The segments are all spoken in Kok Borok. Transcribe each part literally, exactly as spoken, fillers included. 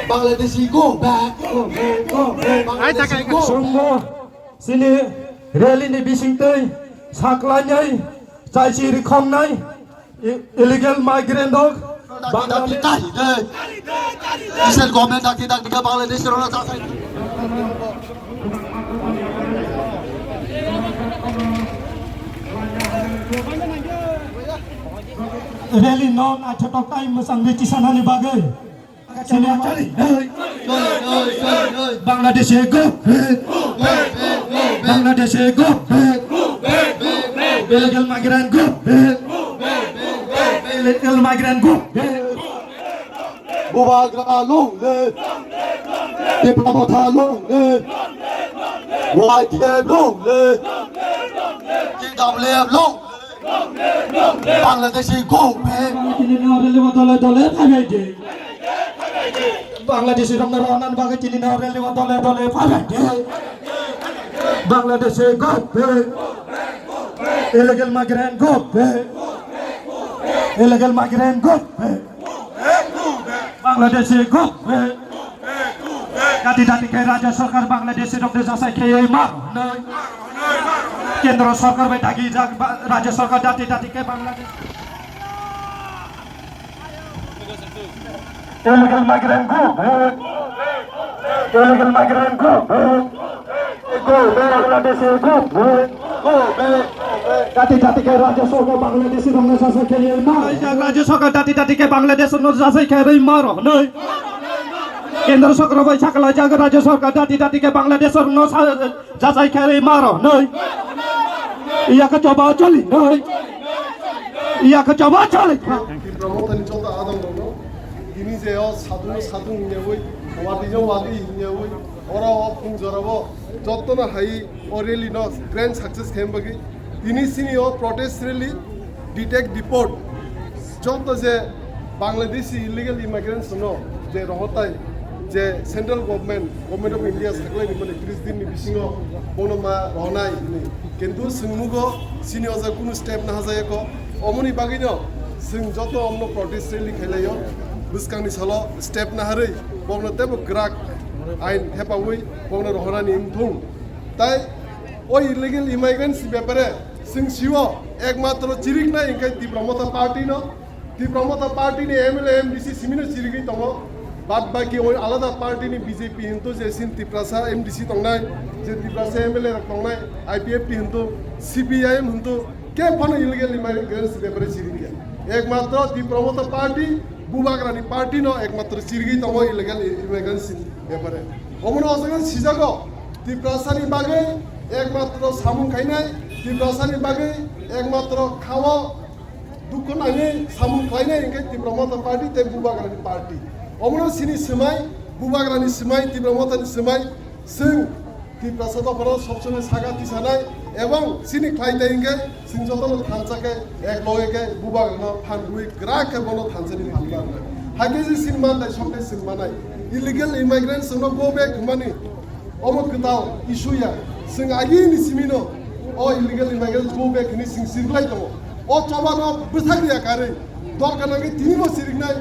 Bangladeshi go back. Bangladeshi go. Chwngno chini rally ni bisingtwi saklainai chaisi rikhongnai i-, illegal migrant rok Bangladesh. State government dakti dakti khe Bangladesh rok Rally no naithotok tai mwchangwi tisanani bagwi. Bangladesh go back. Bangladesh go back. Illegal migrant go back. Illegal migrant go back. Bubagra long live. Tipra Motha long live. Y T F long live. T W F long live. Bangladeshi go back. Chini no rally o dole dole phaibai de. Bangladeshi rokno ronan bagwi chini no rally o dole dole phaibai de. Bangladeshi go back. Illegal migrant go back. Illegal migrant go back. Bangladeshi go back. Dati dati khe Rajya Sarkar Bangladeshi rokno jasai khaiwi ma rwnai. Kendro Sarkar bai dagi jak ba-, Rajya Sarkar dati dati khe Bangladesh. Illegal migrant go back. Illegal migrant go back. Go back. Bangladeshi go back. Go back. Dati dati khe Rajya Sarkar Bangladeshi rokno jasai khaiwi ma rwnai. Rajya Sarkar dati dati khe Bangladesh rokno jasai khaiwi ma rwnai. Kendro Sarkar bai saklaijak Rajya Sarkar dati dati khe Bangladesh rokno sa-, jasai khaiwi ma rwnai. Iya khe choba choli nai. Iya khe choba choli. Tipra Mothani joto adong rokno tini je o sadung sadung hinyawi, wadi jo wadi hinyawi, oro o phung jorabo jotono hai o rally no grand success khaim bagwi tini sini o protest rally, detect deport joto je Bangladeshi illegal immigrants no je rohotai je central government, Government of India saklai ni mani tris din ni bisingo bono ma rohonai hini. Kintu swngmugo sini oja kunu step na hajayako. Omoni bagwino swng joto omno protest rally khailaio. Bwskangni salo step na harwi bokno tebo grak ain thepawi bokno rohonani wngthung. Tai o illegal immigrants bepare swng sio ekmatro chiriknai hingkhe Tipra Motha Party no. Tipra Motha Party ni M L A, M D C simino chirigwi tongo. Bad baki o alada party ni B J P hintu je sin Tiprasa M D C tongnai, je Tiprasa M L A rok tongnai, I P F T hintu, C P I M hintu, ke phano illegal immigrants bepare chirigya. Ekmatro Tipra Motha Party, Bubagrani party no ekmatro chirigwi tongo illegal immigrants bepare. Omono ojagan sijago, Tiprasani bagwi ekmatro samung khainai, Tiprasani bagwi ekmatro khao dukho nangwi samung khlainai hwnkhe Tipra Motha Party tei Bubagrani party. Omono sini swmai, Bubagrani swmai, Tipra Mothani swmai, swng Tiprasa dophano sobsomoi saka tisanai ebong sini khlai tei hwnkhe swng jotono thansa khe ek loge khe Bubagrano phan rwi kwrak khe bono thansani phan rwnai. Hakhe je sini mantai sokhe swng manai. Illegal immigrants no go back hwnmani Omo kwtal issue ya. Chwng agini simino o illegal immigrants go back hwnwi chwng siriklai tongo. O chobano bwthak ya karwi. Dorkar nangkhe tinibo siriknai,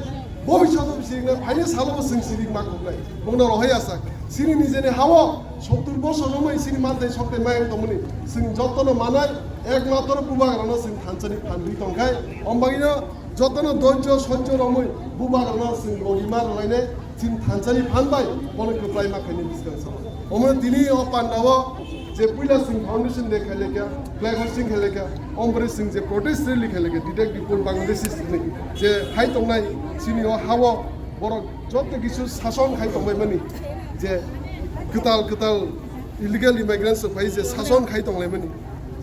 bobiswtbo siriknai, phaini salobo chwng sirik ma khuknai. Bongno rohoi asak. Chini nijeni hao sottur bosor romwi chini mantai soktai mayang tongmani. Chwng jotono manai, ekmatro bubagrano chwng thansani phan rwi tongkhai. Ombagino jotono doijo soijo romwi bubagrano chwng logi ma rwlainai. Chini thansani phan bai bono kwplai ma khaini bwskang sa. Omo tini o pandao je puila chwng foundation day khailekha, flag hoisting khailekha, omo pore chwng je protest rally khailekha, detect deport Bangladeshi ni je hai tongnai chini o hao borok joto kisu sason khai tongbai mani je kwtal kwtal illegal immigrants rok phai je sason khai tonglai mani.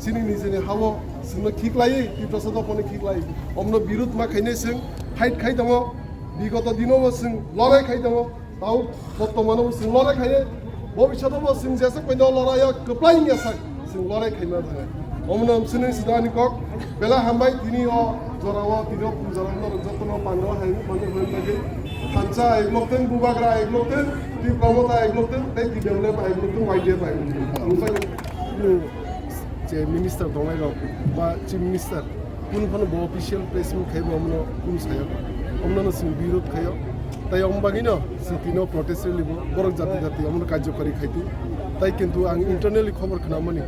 Chini nijeni hao chwngno khiklaiwi, Tiprasa dophano khiklaiwi. Omno birud ma khainai chwng fight khai tongo. Bigoto dinobo chwng lorai khai tongo. Tao bottomanobo chwng lorai khainai. Bobiswtobo chwng jesa koino loraio kwplai wngya sak chwng lorai khaima thangnai. Omno chwngno sida ani kok. Belai hambai tini o jorao tini o jorao no jotono pangro hai pangro hai bagwi thansa hai lokten bubagra hai lokten Tipra Motha hai lokten tei T W F hai lokten Y D F hai lokten. Kunu je minister tongnai rok ba chief minister kunu phano bo official press meet khaibo omono kunu sayo, omono no chwng birod khaio. Tai omo bagwino chwng tino protest rally bo borok jati jati omono karjokari khai twi. Tai kintu ang internally khobor khnamani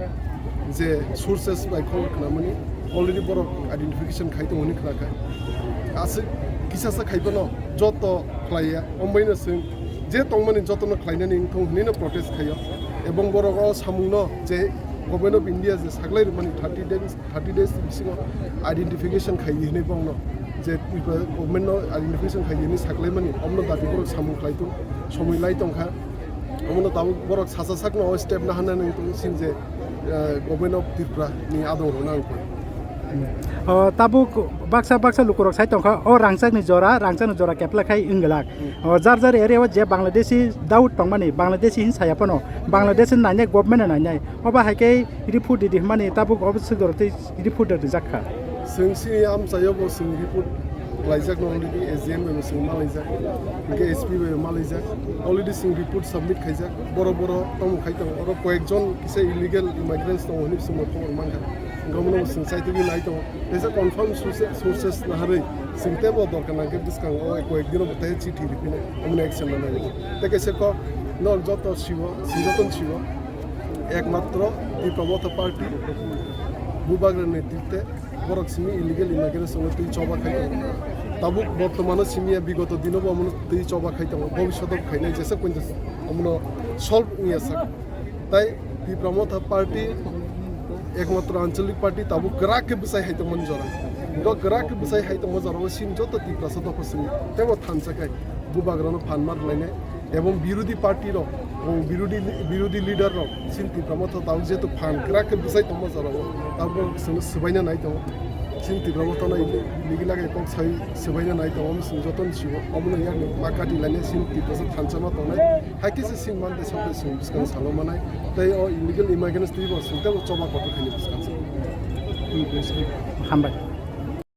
je sources bai khobor khnamani already borok identification khai tongo hwnwi khna kha. Aswk kisasa khai phano joto khlaiya, omo baino chwng je tongmani jotono khlainani wngthong hwnwino protest khaio. Ebong borok o samungno je Government of India je saklai rwmani thirty days, thirty days ni bisingo identification khai di hwnwi bongno je Tripura government no identification khai di hwnwi saklaimani, omono dabi borok samung khlai tong, somoi lai tongkha. Omono tabuk borok sacha sakno o step naharnani wngtong sin je, eh, Government of Tripura ni adong rwna wngkha. O tabuk baksa baksa lukurok sai tongkha, o rangchakni jora, rangchakni jora kepla khai wngwlak. O jar jar area o je Bangladeshi doubt tongmani, Bangladeshi hin saya phano, Bangladeshi nainai, government nainai. Obo hai khe report ridi hwnmani tabuk obo swkang tei report rijak kha. Chwng sini amchaio bo chwng report laijak no already A G M bai bo chwng malaijak, hwnkhe S P bai bo malaijak, already chwng report submit khaijak. Borok borok tamo khai tongo, oro koyekjon kisa illegal immigrants tongo hwnwi chwng bo khobor mankha, hwnkhe omono bo chwng chaitugwi nai tongo. Kaisa confirm source-, sources naharwi chwng teibo dorkar nangkhe bwskango o koyek dino bo tei chithi riphinai, omono action lanai. Tei kaisa kok norok joto siwo, chwng jotono siwo. Ekmatro Tipra Motha Party Bubagra netrite borok simi illegal immigrants no twi choba khai tongo. Tabuk bortomano simi ya bigoto dino bo omono twi choba khai tongo. Bobishoto khainai jesa pointo omono solve wngya sak. Tai Tipra Motha Party ekmatro anchalik party tabuk kwrak khe bwsai hai tongmani jora. Bo kwrak khe bwsai hai tongma jora o sini joto Tiprasa dopha simi tebo thansa khai Bubagrano phan mar lainai. Ebong birodhi party rok, ebong birodhi, birodhi leader rok, chini Tipra Motha tabuk jehetu phan kwrak khe bwsai tongma jora o, tabuk chwngno swbaina nai tongo. Chini Tipra Motha no illegal kok sai swbaina nai tongo, omo chwng jotono siwo, omono yakni ma kati lainai chini Tiprasa thansa ma tongnai. Hai khe se chini mantei sokle chwng bwskang salo manai, tei o illegal immigrants twi bo chwng tei bo choba kotor khaini bwskang se. Hambai.